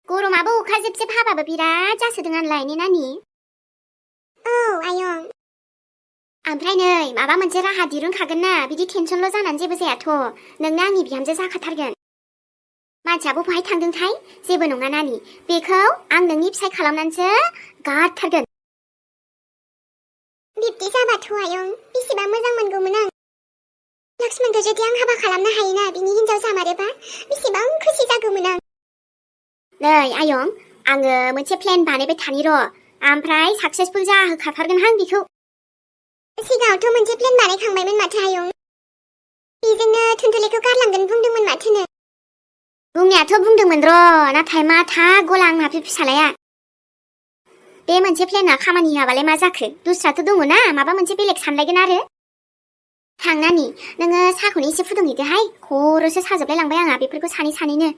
गरमाबो अखा जेब जेब हाबाबो बिराद जासोदों आनलाय ने नानि। औ आयं। ओमफ्राय नै माबा मोनसे राहा दिरुनखागोन ना, बिदि टेनसनल' जानानै जेबो जायाथ'। नोंनो आंनि बिहामजो जाखाथारगोन। मानसियाबो बहाय थांदोंथाय? जेबो नङा नानि, बेखौ आं नोंनि फिसाय खालामनानैसो गारथारगोन। बिब्दि जाबाथ' आयं बेसेबा मोजां मोनगौमोन आं। लक्ष्मणखौ जुदि आं हाबा खालामनो हायोना, बिनि हिनजाव जामारोबा बेसेबां खुसि जागौमोन आं। नै आयं, आङो मोनसे प्लेन बानायबाय थानि र', ओमफ्राय साक्सेसफुल जाहोखाथारगोनहां बेखौ। सिगाङावथ' मोनसे प्लेन बानायखांबायमोन माथो आयं। बेजोंनो थुनथुलिखौ गारलांगोन बुंदोंमोन माथोनो। बुंनायाथ' बुंदोंमोन र', नाथाय माथा गला आंना बे फिसालाया। बे मोनसे प्लेनआ खामानि होआबालाय मा जाखो? दस्राथ' दङ ना, माबा मोनसे बेलेग सानलायगोन आरो। थांनानि, नोङो साहाखौनो एसे फुदुंहैदोहाय, खर'सो साजोबलाय लांबाय आंहा बेफोरखौ सानैनो।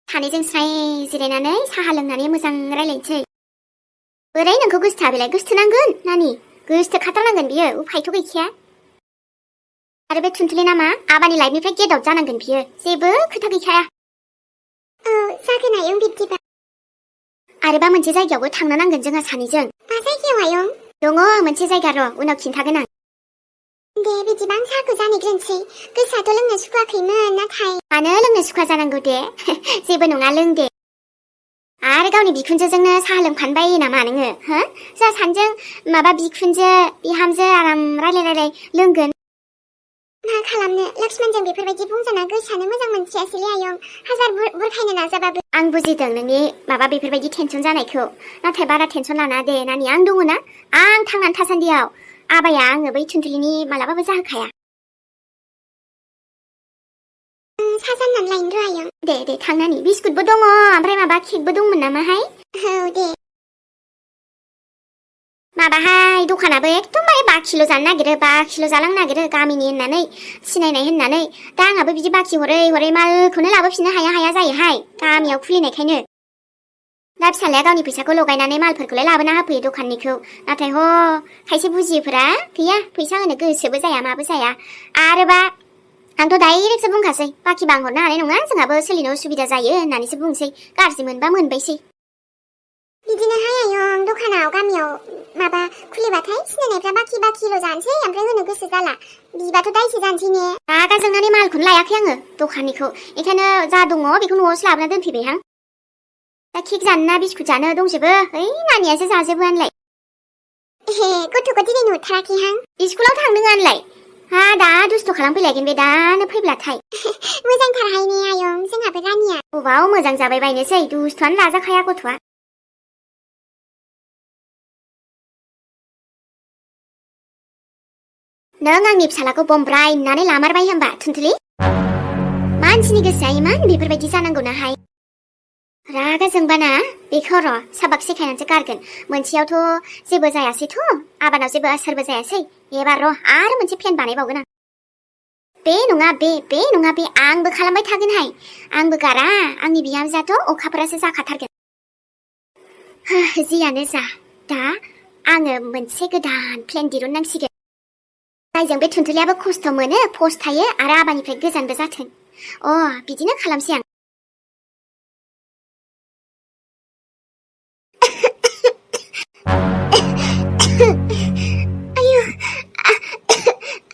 सानैजों स्राय जिरायनानै साहा लोंनानै मोजां रायलायनोसै। बोरै नोंखौ गोसोथोआ बेलाय? गोसोथोनांगोन नानि, गोसोथोखाथारनांगोन बियो, उफायथ' गैखाया। आरो बे थुनथुलि नामा, आबानि लाइफनिफ्राय गेट आउट जानांगोन बियो, जेबो खोथा गैखाया। औ जागोन आयं बिब्दिबा। आरोबा मोनसे जायगायावबो थांनो नांगोन जोंहा सानैजों। मा जायगायाव आयं? दङ मोनसे जायगा र', उनाव खिन्थागोन आं। दे बिदिबा आं साहाखौ जानिग्रोनोसै। गोसोआथ' लोंनो सुखुवाखैमोन, नाथाय मानो लोंनो सुखुवा जानांगौ दे? जेबो नङा, लों दे। आरो गावनि बिखुनजोजोंनो साहा लोंफानो बायो नामा नोङो? हो? जोंहा सानैजों माबा बिखुनजो बिहामजो आराम रायलाय लोंगोन। मा खालामनो, लक्ष्मणजों बेफोरबायदि बुंजाना गोसोआनो मोजां मोनखायासैलै आयं। हाजार बुरखायनो नाजाबाबो। आं बुजिदों नोंनि माबा बेफोरबायदि टेनसन जानायखौ, नाथाय बारा टेनसन लानाङा दे नानि, आं दङ ना। आं थांनानै थासान्दियाव आबाया आङो बै थुनथुलिनि मालाबाबो जाहोखाया। साहा जाननानै लायनो र' आयं। दे थांनानि, बिस्कुटबो दङ, ओमफ्राय माबा केकबो दंमोन नामाहाय? औ दे। माबाहाय, दखानाबो एकदमबारे बाखिल' जानो नागिरो, बाखिल' जालांनो नागिरो, गामिनि होननानै, सिनायनाय होननानै। दा आंहाबो बिदि बाखि हरै मालखौनो लाबोफिननो हाया जायोहाय, गामियाव खुलिनायखायनो। दा फिसालाया गावनि फैसाखौ लगायनानै मालफोरखौलाय लाबोना होफैयो दखाननिखौ, नाथाय खायसे बुजियैफोरा गैया, फैसा होनो गोसोबो जाया माबो जाया। आरोबा आंथ' डाइरेक्टसो बुंखासै, बाखिबा आं हरनो हानाय नङा, जोंहाबो सोलिनो उसुबिदा जायो होननानैसो बुंसै। गाज्रि मोनबा मोनबायसै। बिदिनोहाय आयं, दखानाव गामियाव माबा खुलिबाथाय सिनायनायफ्रा बाखिल' जानोसै, ओमफ्राय होनो गोसो जाला। बिबाथ' दायसो जानोसै ने? रागा जोंनानै मालखौनो लायाखै आङो दखाननिखौ, बेखायनो जा दङ बेखौ न'आवसो लाबोना दोनफैबायहां। दा केक जानो ना बिस्कुट जानो दंजोबो, ओइ नानियासो जाजोबो आनलाय। गथ'खौ दिनै नुथाराखैहां। स्कुलाव थांदों आनलाय। हा दा दुस्थ' खालामफैलायगोन बे दानो फैब्लाथाय। मोजांथारहाय ने आयं, जोंहाबो रानिया। बबाव मोजां जाबाय बायनोसै, दुस्थ'आनो लाजाखाया गथ'आ। नों आंनि फिसालाखौ बमब्रायनानै लामारबाय होनबा थुनथुलि? मानसिनि गोसोआ इमान बेफोरबायदि जानांगौनाहाय। रागा जोंबाना बेखौ र' साबाक सिखायनानैसो गारगोन। मोनसेयावथ' जेबो जायासैथ', आबानाव जेबो आसारबो जायासै। एबार र' आरो मोनसे प्लेन बानायबावगोन आं। बे नङा बे नङा बे, आंबो खालामबाय थागोनहाय। आंबो गारा, आंनि बिहामजोआथ' अखाफोरासो जाखाथारगोन। जियानो जा, दा आङो मोनसे गोदान प्लेन दिरुननांसिगोन। जायजों बे थुनथुलियाबो खस्थ' मोनो, फस्थायो, आरो आबानिफ्राय गोजानबो जाथों। बिदिनो खालामसै आं। आयु,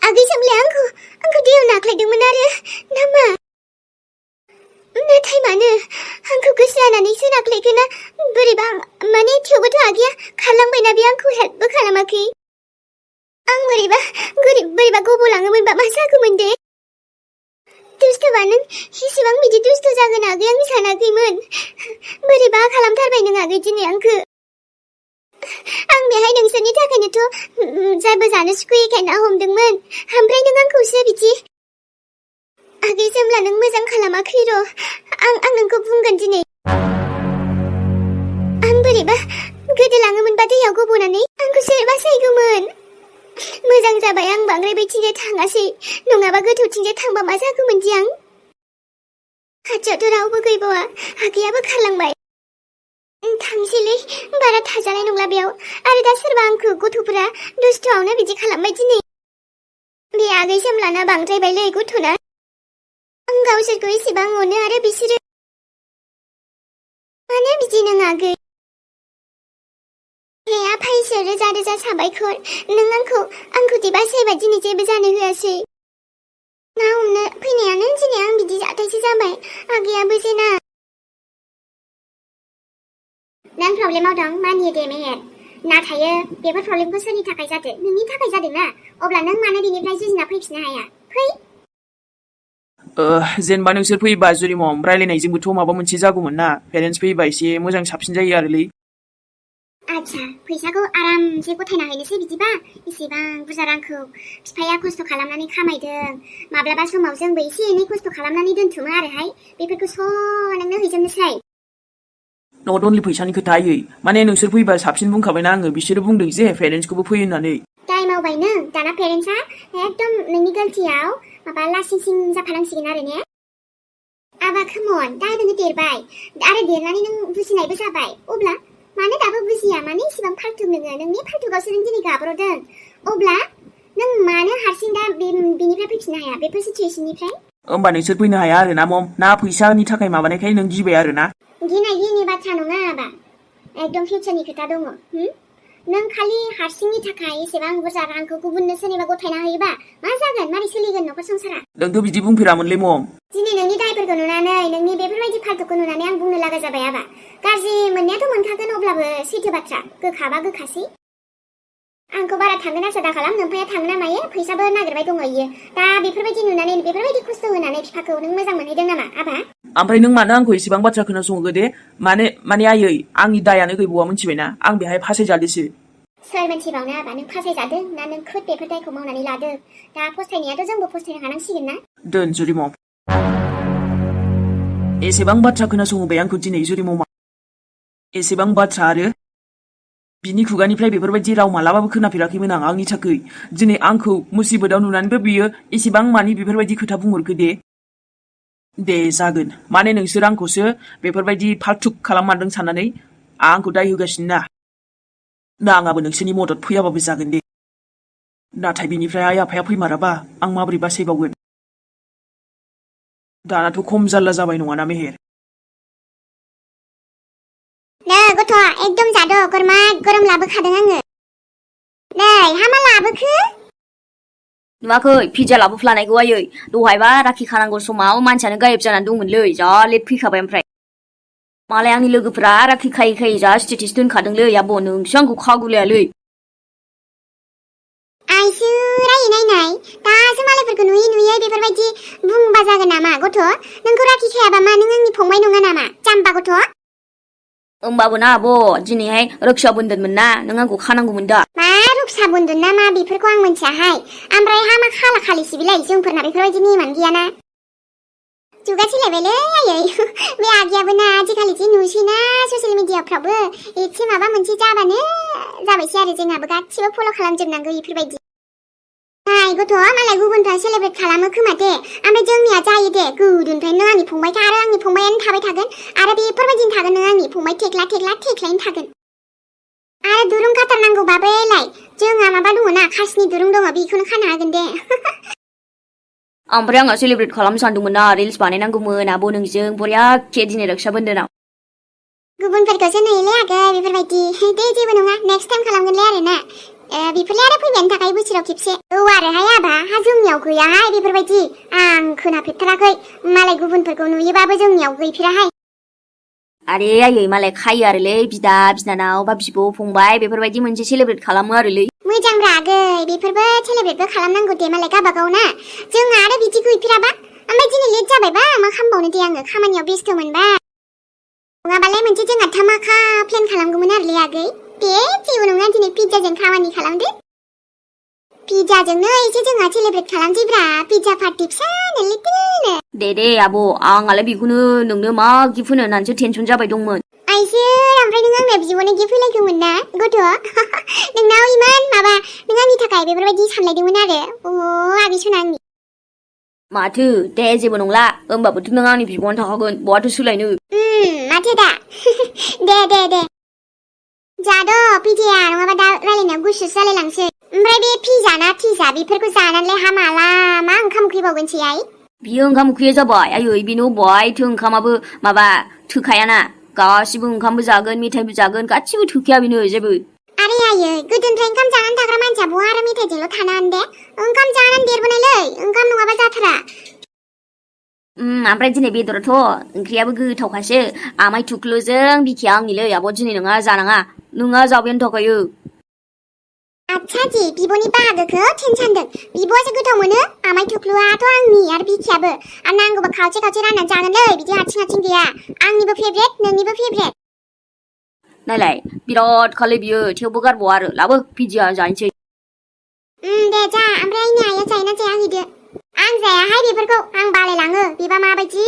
आगै सोमलाया आंखौ दैयाव नाख्लायदोंमोन आरो नामा? नाथाय मानो? आंखौ गोसो जानानैसो नाख्लायखोना बोरैबा, माने थेवबोथ' आगैया खारलांबायना, बे आंखौ हेल्पबो खालामाखै। आं बोरैबा गब'लाङोमोनबा मा जागौमोन दे? दुस्थ'बा नों इसेबां बिदि दुस्थ' जागोन आगै आं सानाखैमोन। बोरैबा खालामथारबाय नों आगै दिनै आंखौ। आं बेहाय नोंसोरनि थाखायनोथ' जेबो जानो सुखुयैखाय ना हमदोंमोन, ओमफ्राय नों आंखौसो बिदि। आगै जोमला नों मोजां खालामाखै र', आं नोंखौ बुंगोन दिनै। आं बोरैबा गोदोलाङोमोनबा दैयाव गब'नानै आंखौ सोर बासायगौमोन? मोजां जाबाय आं बांद्राय बैथिंजाय थाङासै, नङाबा गोथौथिंजाय थांबा मा जागौमोनदि आं? खाथियावथ' रावबो गैबावा, आगैयाबो खारलांबाय। थांसैलै, बारा थाजानाय नंला बेयाव। आरो दा सोरबा आंखौ गथ'फोरा दुस्थ'आवनो बिदि खालामबाय दिनै। बे आगै जोमलाना बांद्रायबायलै गथ'ना। आं गावसोरखौ एसेबां अनो आरो बिसोरो नों आगै हे आफा इसोर रोजा रोजा साबायखर नों आंखौ दि बासायबा दिनै जेबो जानो होआसै ना हमनो फैनायानो दिनै आं बिदि जाथायसो जाबाय आगैयाबो जेना नों प्रब्लेमाव दं मानियो दे मेहेर नाथाय बेफोर प्रब्लेमखौ सोरनि थाखाय जादों नोंनि थाखाय जादोंना अब्ला नों मानो बेनिफ्राय जुजिना फैफिननो हाया फै जेनेबा नोंसोर फैयोबा जुरिमम रायलायनायजोंबोथ' माबा मोनसे जागौमोन ना पेरेन्टस फैयोबा एसे मोजां साबसिन जायो आरोलै आच्छा फैसाखौ आरामसे गथायना हैनोसै बिदिबा इसेबां बुरजा रांखौ बिफाया खस्थ' खालामनानै खामायदों माब्लाबा समाव जोंबो एसे एनै खस्थ' खालामनानै दोनथुमो आरोहाय बेफोरखौ स' नोंनो हैजोबनोसै नट अनलि फैसानि खोथा आयै माने नोंसोर फैयोबा साबसिन बुंखाबायना आङो बिसोरो बुंदों जे पेरेन्टसखौबो फै होननानै दाय मावबाय नों दाना पेरेन्टसा एकदम नोंनि गलतियाव माबा लासिंसिं जाफानांसिगोन आरो ने आबा खमन दा नोङो देरबाय आरो देरनानै नों बुजिनायबो जाबाय अब्ला मानो दाबो बुजिया मानो इसेबां फाल्तु नोङो नोंनि फाल्तुगावसो नों दिनै गाब्र'दों अब्ला नों मानो हारसिं दा बेनिफ्राय फैफिननो हाया बेफोर सिचुवेसननिफ्राय होमबा नोंसोर फैनो हाया आरो ना मम ना फैसानि थाखाय माबानायखाय नों गिबाय आरो ना गिनायनि बाथ्रा नङा आबा एकदम फिउचारनि खोथा दङ नों खालि हारसिंनि थाखाय एसेबां बुरजा रांखौ गुबुननो सोरनिबा गथायना होयोबा मा जागोन मारै सोलिगोन न'खर संसारा नोंथ' बिदि बुंफेरामोनलै मम दिनै नोंनि दायफोरखौ नुनानै नोंनि बेफोरबायदि फाल्तुखौ नुनानै आं बुंनो लागा जाबाय आबा गाज्रि मोननायाथ' मोनखागोन अब्लाबो सैथो बाथ्रा गोखाबा गोखासै आंखौ बारा थांगोन आसा दा खालाम नोमफाया थांनो ना मायो फैसाबो नागिरबाय दङ इयो दा बेफोरबायदि नुनानै बेफोरबायदि खस्थ' होनानै बिफाखौ नों मोजां मोनहैदों नामा आबा ओमफ्राय नों मानो आंखौ एसेबां बाथ्रा खोनासङो दे माने आयै आंनि दायानो गैबावा मिथिबायना आं बेहाय फासायजादोसो सोर मिथिबावनो आबा नों फासायजादों ना नों खुद बेफोर दायखौ मावनानै लादों दा फस्थायनायाथ' जोंबो फस्थायनो हानांसिगोन ना दोन जुरिमम एसेबां बाथ्रा खोनासङोबाय आंखौ दिनै जुरिममा एसेबां बाथ्रा आरो बिनि खुगानिफ्राय बेफोरबायदि राव मालाबाबो खोनाफेराखैमोन आं आंनि थाखाय दिनै आंखौ मुसिबतआव नुनानैबो बियो एसेबां मानि बेफोरबायदि खोथा बुंहरखो दे जागोन माने नोंसोर आंखौसो बेफोरबायदि फाल्तुक खालाममारदों साननानै आंखौ दाय होगासिनो ना आंहाबो नोंसोरनि मदद फैयाबाबो जागोन दे नाथाय बिनिफ्राय आइ आफाया फैमाराबा आं माबोरै बासायबावगोन दानाथ' खम जारला जाबाय नङाना मेहेर नै गथ'आ एकदम जाद' गरमा गरम लाबोखादों आङो नै हामा लाबोखो नुवाखै पिज्जा लाबोफ्लानायखौ आयै दहायबा राखि खानांगौ समाव मानसियानो गायब जानानै दंमोनलै जा लेट फैखाबाय ओमफ्राय मालाय आंनि लोगोफोरा राखि खायै जा स्टेटास दोनखादोंलै आब' नोंसो आंखौ खागुलायालै आइसो रायै नायनाय दासो मालायफोरखौ नुयै बेफोरबायदि बुंबा जागोन नामा गथ' नोंखौ राखि खायाबा मा नों आंनि फंबाय नङा नामा जाम्बा गथ' होमबाबो ना आब' दिनैहाय रक्षा बन्धनमोन ना नों आंखौ खानांगौमोन दा मा रक्षा बन्धन ना मा बेफोरखौ आं मिथियाहाय ओमफ्राय हामा खाला खालिसि बिलाय जोंफोरना बेफोरबायदि नेमानो गैयाना जुगा सोलायबायलै आयै बे आगैयाबो ना आजिखालि जि नुसैना ससियेल मिडियाफ्रावबो एसे माबा मोनसे जाबानो जाबायसै आरो जोंहाबो गासिबो फल' खालामजोबनांगौ बेफोरबायदि नाय गथ' मालाय गुबुनफ्रा सेलेब्रेट खालामो खोमा दे ओमफ्राय जोंनिया जायो दे गोदोनिफ्रायनो नों आंनि फंबायखा आरो आंनि फंबायानो थाबाय थागोन आरो बेफोरबायदिनो थागोन नों आंनि फंबाय थेख्लायैनो थागोन आरो दुरुं खाथारनांगौबाबोलाय जोंहा माबा दङ ना खासनि दुरुं दङ बेखौनो खानो हागोन दे ओमफ्राय आंहा सेलेब्रेट खालामनो सानदोंमोन ना रिल्स बानायनांगौमोन आब' नोंजों बरियाके दिनै रक्षा बन्धनाव गुबुनफोरखौसो नुयोलै आगै बेफोरबायदि दे जेबो नङा नेक्स्ट टाइम खालामगोनलै आरो ना बेफोरलाय आरो फैबायानो थाखाय बोसोराव खेबसे औ आरोहाय आबा हा जोंनियाव गैयाहाय बेफोरबायदि आं खोनाफेरथाराखै मालाय गुबुनफोरखौ नुयोबाबो जोंनियाव गैफेराहाय आरे आयै मालाय खायो आरोलै बिदा बिनानाव बा बिब' फंबाय बेफोरबायदि मोनसे सेलेब्रेट खालामो आरोलै मोजांब्रा आगै बेफोरबो सेलेब्रेटबो खालामनांगौ दे मालाय गाबागाव ना जोंहा आरो बिदि गैफेराबा ओमफ्राय दिनै लेट जाबायबा मा खालामबावनो दे आङो खामानियाव बेस्थ' मोनबा नङाबालाय मोनसे जोंहा धामाका प्लेन खालामगौमोन आरोलै आगै दे जेबो नङा दिनै पिज्जाजों खामानि खालामदो पिज्जाजोंनो एसे जोंहा सेलेब्रेट खालामसैब्रा पिज्जा पार्टि फिसानो लिटिलनो दे आब' आंहालाय बेखौनो नोंनो मा गिफ्ट होनो होननानैसो टेनसन जाबाय दंमोन आइसो ओमफ्राय नों आंनो बिब'नो गिफ्ट होलायगौमोन ना गथ' नोंनाव इमान माबा नों आंनि थाखाय बेफोरबायदि सानलायदोंमोन आरो आगै सना आंनि माथो दे जेबो नंला होमबाबोथ' नों आंनि बिब'आनो थाखागोन बहाथो सोलायनो माथो दा दे जाद' पिज्जाया नङाबा दा रायलायनायाव गुसुसो जालायलांसै ओमफ्राय बे पिज्जा ना टिज्जा बेफोरखौ जानानैलाय हामाला मा ओंखाम उखैबावगोनसै आइ बियो ओंखाम उखैया जाबाय आयै बेनो बहायथो ओंखामाबो माबा थोखायाना गासिबो ओंखामबो जागोन मेथाइबो जागोन गासिबो थोखाया बेनो जेबो आरे आयै गोदोनिफ्राय ओंखाम जानानै थाग्रा मानसिया बहा आरो मेथाइजोंल' थानो हानो दे ओंखाम जानानै देरबोनायलै ओंखाम नङाबा जाथारा ओमफ्राय दिनै बेदराथ' ओंख्रियाबो गोथावखासो आमाय थुख्लुजों बिखाया आंनिलै आब' दिनै नोंहा जानाङा नोंहा जाबायानो थाखायो आच्छा जि बिब'नि बाहागोखौ थेन सानदों बिब'आसो गोथाव मोनो आमाय थुख्लुआथ' आंनि आरो बिखायाबो आरो नांगौबा खावसे खावसे राननानै जागोनलै बिदि हारसिं हारसिं गैया आंनिबो फेभरेट नोंनिबो फेभरेट नायलाय बिराद खालै बियो थेवबो गारबावा आरो लाबो पिज्जा जानोसै दे जा ओमफ्राय आंनि आइया जायोना जाया होदो आं जायाहाय बेफोरखौ आं बालायलाङो बेबा माबायदि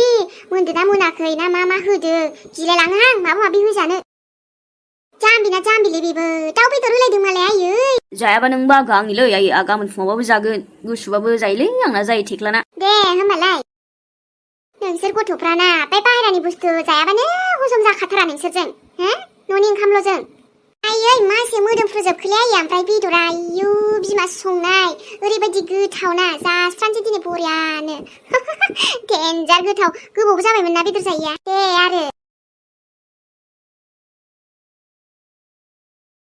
मोनदोना मोनाखै ना मा होदो गिलायलाङो आं माबा माबि होजानो जाम्बिना जाम्बिलै बेबो दाउ बेदर होलायदों मालाय आयै जायाबा नों बागो आंनिलै आयै गाबोन फुङावबाबो जागोन गुसुबाबो जायोलै आंना जायो थेख्लाना दे होमबालाय नोंसोर गथ'फ्राना बे बाहेरानि बुस्थु जायाबानो हजम जाखाथारा नोंसोरजों हो न'नि ओंखामल'जों आयै मासे मोदोमफ्रुजोबखोलै आयै ओमफ्राय बेदरा आयु बिमा संनाय ओरैबायदि गोथावना जास्रानोसै दिनै बरियानो देन्जार गोथाव गोबावबो जाबायमोन ना बेदर जायैया दे आरो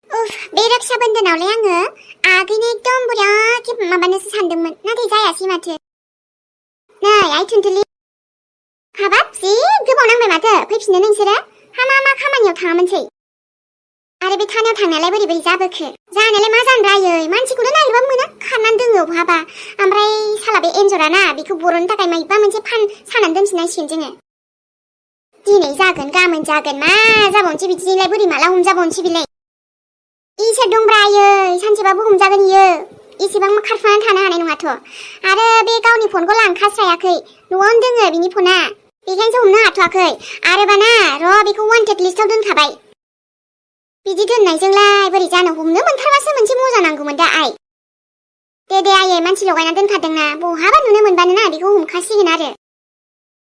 उफ बे रक्षा बन्धनावलाय आङो आगैनो एकदम बरिया माबानोसो सानदोंमोन नाथाय जायासै माथो नै आइ थुनथुलि हाबाब जि गोबाव नांबाय माथो फैफिनो नोंसोरो मा खामानियाव थाङामोनसै आरो बे थानायाव थांनायालाय बोरै बोरै जाबोखो जानायालाय मा जानो रायै मानसिखौनो नागिरबाबो मोना खारनानै दोङो बहाबा ओमफ्राय साला बे एन्जराना बेखौ बर'नो थाखाय माबा मोनसे सानानै दोनफिननांसिगोन जोङो दिनै जागोन गाबोन जागोन मा जाबावनोसै बिदिजोंलाय बोरै माला हमजाबावनोसै बिलाय इसोर दंब्रा आयै सानसेबाबो हमजागोन इयो एसेबां खारफानानै थानो हानाय नङाथ' आरो बे गावनि फनखौ लांखास्रायाखै न'आवनो दोङो बिनि फना बेखायनोसो हमनो हाथ'वाखै आरोबाना र' बेखौ वान्टेड लिस्टाव दोनखाबाय बिदि दोननायजोंलाय बोरै जानो हमनो मोनथारबासो मोनसे मजा नांगौमोन दा आइ दे आयै मानसि लगायना दोनखादोंना बहाबा नुनो मोनबानो ना बेखौ हमखासिगोन आरो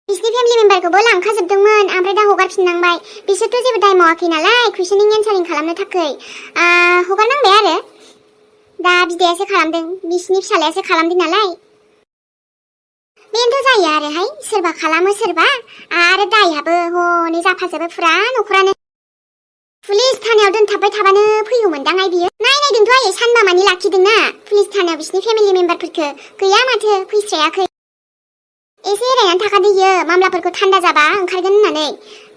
बिसिनि फेमिलि मेम्बारखौबो लांखाजोबदोंमोन ओमफ्राय दा हगारफिननांबाय बिसोरथ' जेबो दाय मावाखै नालाय कुइसनिं एन्सारिं खालामनो थाखाय हगारनांबाय आरो दा बिदायासो खालामदों बिसिनि फिसालायासो खालामदों नालाय बेनोथ' जायो आरोहाय सोरबा खालामो सोरबा आरो दायहाबो हनै जाफाजोबो फुरा न'खरानो पुलिस थानायाव दोनथाबबाय थाबानो फैगौमोनदां आइ बियो नायदोंथ' आयै सानबा मानि लाखिदोंना पुलिस थानायाव बिसिनि फेमिलि मेम्बारफोरखौ गैया माथो फैस्रायाखै एसे एरायनानै थाखादो इयो मामलाफोरखौ थान्दा जाबा ओंखारगोन होननानै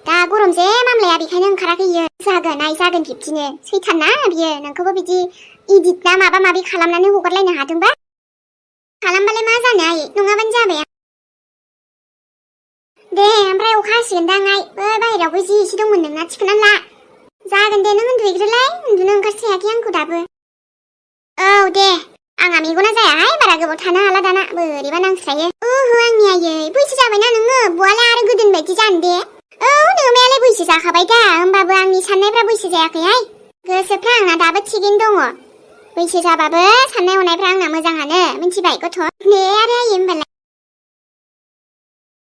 दा गरम जे मामलाया बेखायनो ओंखाराखै इयो जागोन आइ जागोन बिब्दिनो सैथान ना बियो नोंखौबो बिदि इदिट ना माबा माबि खालामनानै हगारलायनो हादोंबा खालामबालाय मा जानो आयै नङाबानो जाबाय दे ओमफ्राय अखा हासिगोनदां आइ बाहेरायावबो जि एसे दंमोन नोंना थिखोनानै ला जागोन दे नों उन्दुहैग्रोलाय उन्दुनो ओंखारस्रायाखै आंखौ दाबो औ दे आंहा मेगना जायाहाय बारा गोबाव थानो हाला दाना बोरैबा नांस्रायो ओहो आंनि आयै बैसो जाबायना नोङो बहालाय आरो गोदोनि बायदि जानो दे औ नोमायालाय बैसो जाखाबाय दा होमबाबो आंनि साननायफ्रा बैसो जायाखैहाय गोसोफ्रा आंना दाबो थिगैनो दङ बैसो जाबाबो साननाय हनायफ्रा आंना मोजाङानो मिथिबाय गथ' दे आरो आयै होमबालाय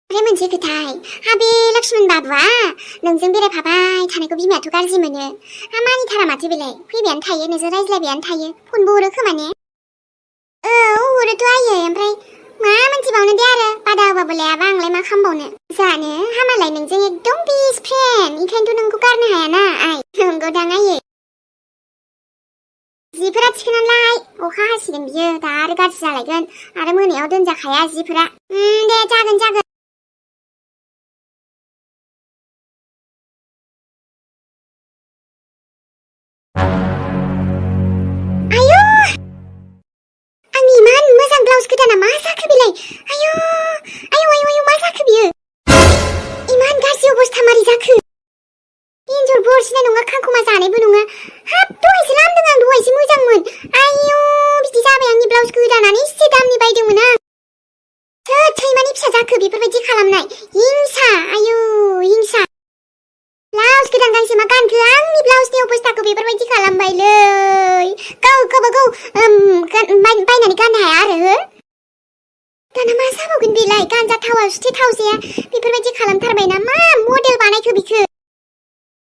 ओमफ्राय मोनसे खोथाय बे लक्ष्मण बाबुआ नोंजों बेरायफाबाय थानायखौ बिमायाथ' गाज्रि मोनो मानिथारा माथो बेलाय फैबायानो थायो नोंजों रायज्लायबायानो थायो फनबो हरो खोमा ने औ हरोथ' आयै ओमफ्राय मा मोनथिबावनो दे आरो बादा होबाबो लायाबा आंलाय मा खालामबावनो जानो हामालाय नोंजों एकदम बेस्ट फ्रेन्ड ओंखायनोथ' नोंखौ गारनो हायाना आइ नंगौदां आयै जिफोरा थिखोनानै लाय अखा हासिगोन बियो दा आरो गाज्रि जालायगोन आरो मोनायाव दोनजाखाया जिफोरा दे जागोन ब्लाउस गोदाना मा जाखो बेलाय आयु मा जाखो बियो इमान गाज्रि अबस्था मारै जाखो एन्जर बरसिनाय नङा खांखमा जानायबो नङा हाब दहायसो लामदों आं दहायसो मोजांमोन आयु बिदि जाबाय आंनि ब्लाउस गोदानानै एसे दामनि बायदोंमोन आं थोद सैमानि फिसा जाखो बेफोरबायदि खालामनाय हिंसा आयु हिंसा ब्लाउस गोदान गांसे मा गानखो आंनि ब्लाउसनि अबस्थाखौ बेफोरबायदि खालामबायलै गावबागाव बायनानै गाननो हाया आरो दाना मा जाबावगोन बेलाय गानजाथावा सुथेथावजाया बेफोरबायदि खालामथारबायना मा मडेल बानायखो बिखो